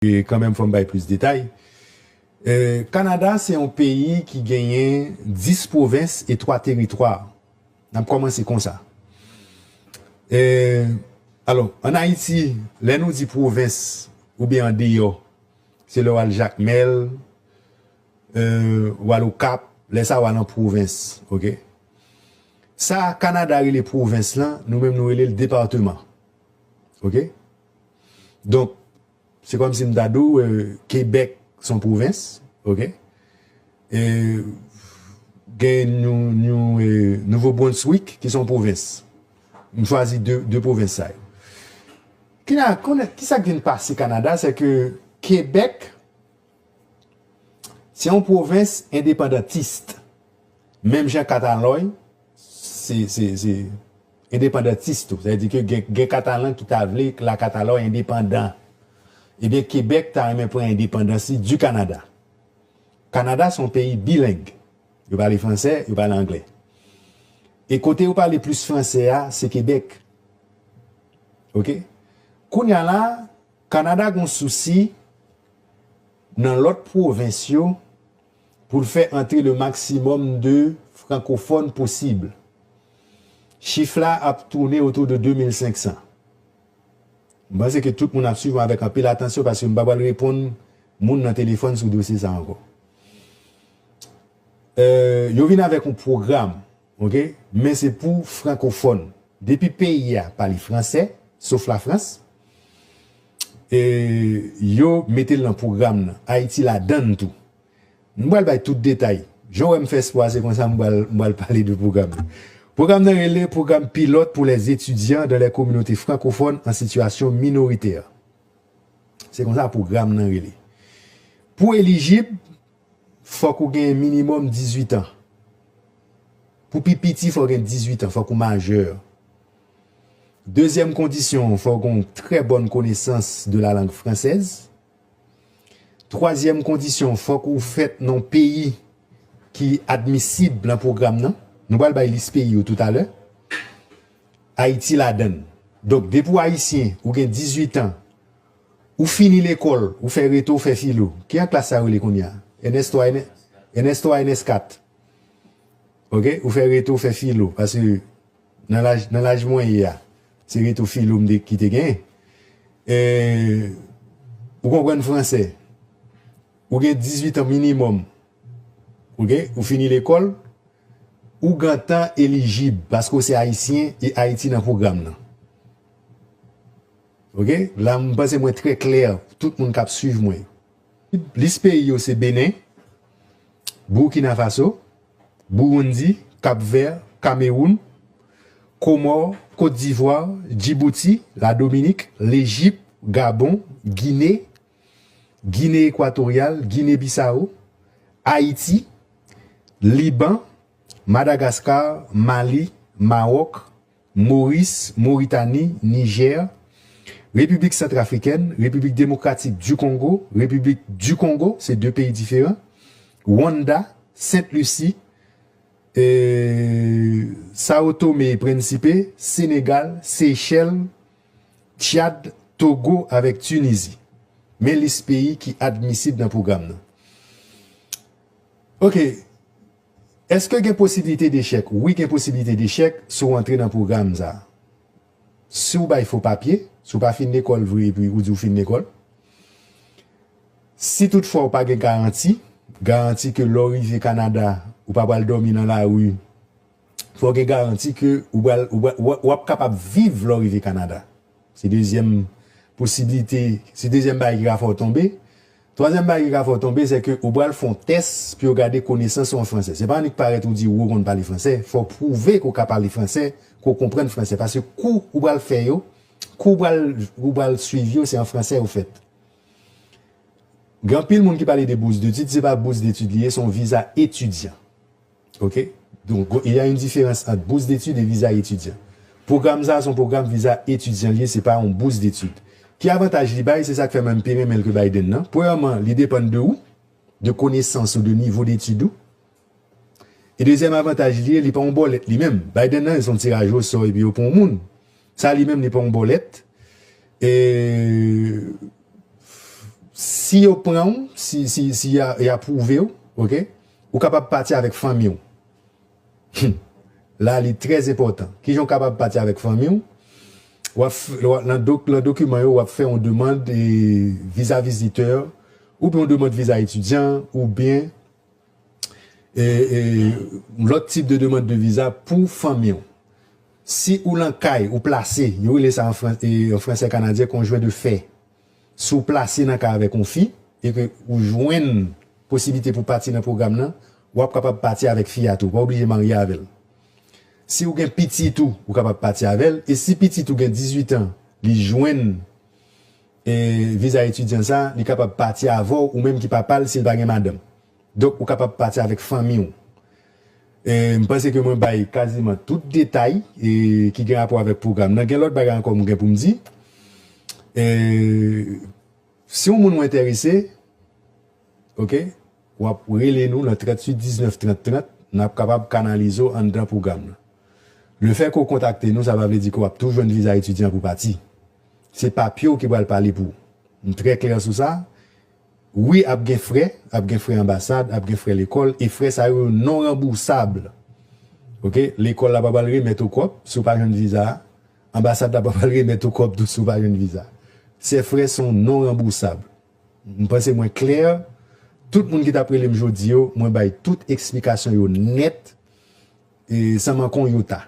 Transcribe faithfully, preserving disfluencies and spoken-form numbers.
E kanmenm, fò m bay plis detay. E, Kanada, se yon peyi ki genyen dis pwovens e twa teritwa. N ap kòmanse konsa. E, alò, ann Ayiti, lè nou di pwovens oubyen andeyò, se lè w al Jakmèl, e, w al Okap, lè sa w al an pwovens, oke? Sa Kanada rele pwovens lan, nou menm nou rele l depatman. Oke? Donk, se kòmsi m ta di w, e, Kebèk se yon pwovens, oke? E, gen New, New, e, Nouvo Brunswick ki se yon pwovens. M chwazi de, de pwovens sa yo. Kina, konnen, kisa k vin pase Kanada, se ke Kebèk se yon pwovens endepandantis. Menm jan Katalòy, se, se, se endepandantis tou. Sa vle di ke gen, gen Katalan ki ta vle la Katalòy endepandan. Ebyen, Kebèk ta renmen pran endepandans li di Kanada. Kanada se yon peyi bileng. Yo pale fransè, yo pale anglè. E kote yo pale plis fransè a, se Kebèk. Oke? Kounye a la, Kanada gon sousi nan lòt pwovens yo pou l fè antre le maximum de frankofòn posib. Chif la ap tounen otou de de mil senk san. M panse ke tout moun ap swiv mwen avèk anpil atansyon paske m pa pral reponn moun nan telefòn sou dosye sa ankò. E, yo vin avèk yon pwogram, oke? Men se pou frankofòn. Depi peyi a pale fransè, sof Lafrans, e yo mete l nan pwogram nan. Ayiti ladann tou. M pral bay tout detay. Jan w wè m fè espwa, se konsa m pral, m pral pale de pwogram nan. Pwogram nan rele Programme pilote pour les étudiants dans les communautés francophones en situation minoritaire. Se konsa pwogram nan rele. Pou elijib, fòk ou gen minimòm dizuit an. Pou pi piti, fòk ou gen dizuit an, fòk ou majè. Dezyèm kondisyon, fòk ou gen yon trè bòn konesans de la langue française. Twazyèm kondisyon, fòk ou fèt nan yon peyi ki admisib nan pwogram nan. Nou pral bay lis peyi yo toutalè. Ayiti ladann. Donk, depi w ayisyen, ou gen dizuit an, ou fini lekòl, ou fè reto, ou fè filo. Ki an klas sa yo rele kounye a? N S twa, N S twa, N S kat. Oke? Ou fè reto, ou fè filo. Paske nan laj, nan laj mwen ye a, se reto filo m te, ki te genyen. E, ou konprann fransè. Ou gen dizuit an minimòm. Oke? Ou fini lekòl, ou gentan elijib paske w se ayisyen e Ayiti nan pwogram nan. Oke? La, m panse mwen trè klè, tout moun k ap swiv mwen. Lis peyi yo se Benin, Burkina Faso, Burundi, Cap Vert, Cameroun, Komò, Kot Divwa, Djibouti, Ladominik, Lejip, Gabon, Gine, Gine Ekwatoryal, Gine Bisawo, Ayiti, Liban, Madagaskar, Mali, Mawòk, Moris, Moritani, Nijè, Repiblik Santrafrikèn, Repiblik Demokratik di Kongo, Repiblik di Kongo, se de peyi diferan, Rwanda, Sent Lisi, e, Sao Tome e Prensipe, Senegal, Seychèl, Tchad, Togo avèk Tinizi. Men lis peyi ki admisib nan pwogram nan. Oke. Èske gen posiblite dechèk? Wi, gen posiblite dechèk si w antre nan pwogram sa a. Si w bay fo papye, si w pa fin lekòl vre epi ou di w fin lekòl. Si toutfwa w pa gen garanti, garanti ke lè w rive Kanada, ou pa pral dòmi nan lari, fò w gen garanti ke ou pral, ou pral, w ap kapab viv lè w rive Kanada. Se dezyèm posiblite, se dezyèm bagay ki ka fè w tonbe. Twazyèm bagay ki ka fè w tonbe, se ke ou pral fè yon tès pou yo gade konesans ou an fransè. Se pa annik parèt ou di ou konn pale fransè, fò w pwouve ke w ka pale fransè, ke w konprann fransè. Paske kou ou pral fè yo, kou ou pral, ou pral swiv yo, se an fransè yo fèt. Gen anpil moun ki pale de bous detid, se pa bous detid li ye, se yon viza etidyan. Oke? Donk, il y a une différence entre bourse d'études et visa étudiant. Pwogram sa a se yon pwogram viza etidyan li ye, se pa yon bous detid. Ki avantaj li bay? Se sa k fè mwen m pi renmen l ke Biden nan. Premyèman, li depann de ou, de konesans ou, de nivo detid ou. E dezyèm avantaj li ye, li pa yon bòlèt li menm. Biden nan, se yon tiraj osò epi yo pran yon moun. Sa li menm, li pa yon bòlèt. E, e, Si yo pran w, si, si, si y a- y apwouve w, ok, ou kapab pati avèk fanmi w. Hmm. La, li trè enpòtan. Kijan w kapab pati avèk fanmi w? W ap f- w ap- nan, dok, nan dokiman yo, w ap fè yon demann e, viza vizitè, oubyen yon demann viza etidyan, oubyen e, e, lòt tip de demann de viza pou fanmi w. Si ou nan kay, ou plase, yo rele sa an fran- e, an fransè kanadyen, konjwen de fè. Si w plase nan kay avèk yon fi, e ke ou jwenn posiblite pou pati nan pwogram nan, w ap kapab pati avèk fi a tou. Ou pa oblije marye avè l. Si ou gen pitit ou, ou kapab pati avè l. E si pitit ou gen dizuit an, li jwenn e, viza etidyan sa, li kapab pati avè w, ou menm ki papa l, si l pa gen madanm. Donk, ou kapab pati avèk fanmi w. E, m panse ke mwen bay kaziman tout detay e, ki gen rapò avèk pwogram nan. Gen lòt bagay ankò m gen pou m di. E, si yon moun ou enterese, ok, w ap rele nou nan tranntuit diznèf trant trant, n ap kapab kanalize w anndan pwogram nan. Lefètke w kontakte nou, sa pa vle di ke w ap tou jwenn viza etidyan pou pati. Se papye w ki pral pale pou ou. M trè klè sou sa. Wi, ap gen frè, ap gen frè anbasad, ap gen frè lekòl, e frè sa yo non ranbousab. Ok, lekòl la pa pral remèt ou kòb si w pa jwenn viza a. Anbasad la pa pral remèt ou kòb tou si w pa jwenn viza. Sè frè se yon non ranbousab. M panse mwen klè. Tout moun ki t ap rele m jodi yo, mwen bay tout eksplikasyon yo nèt, e san manke yon yota.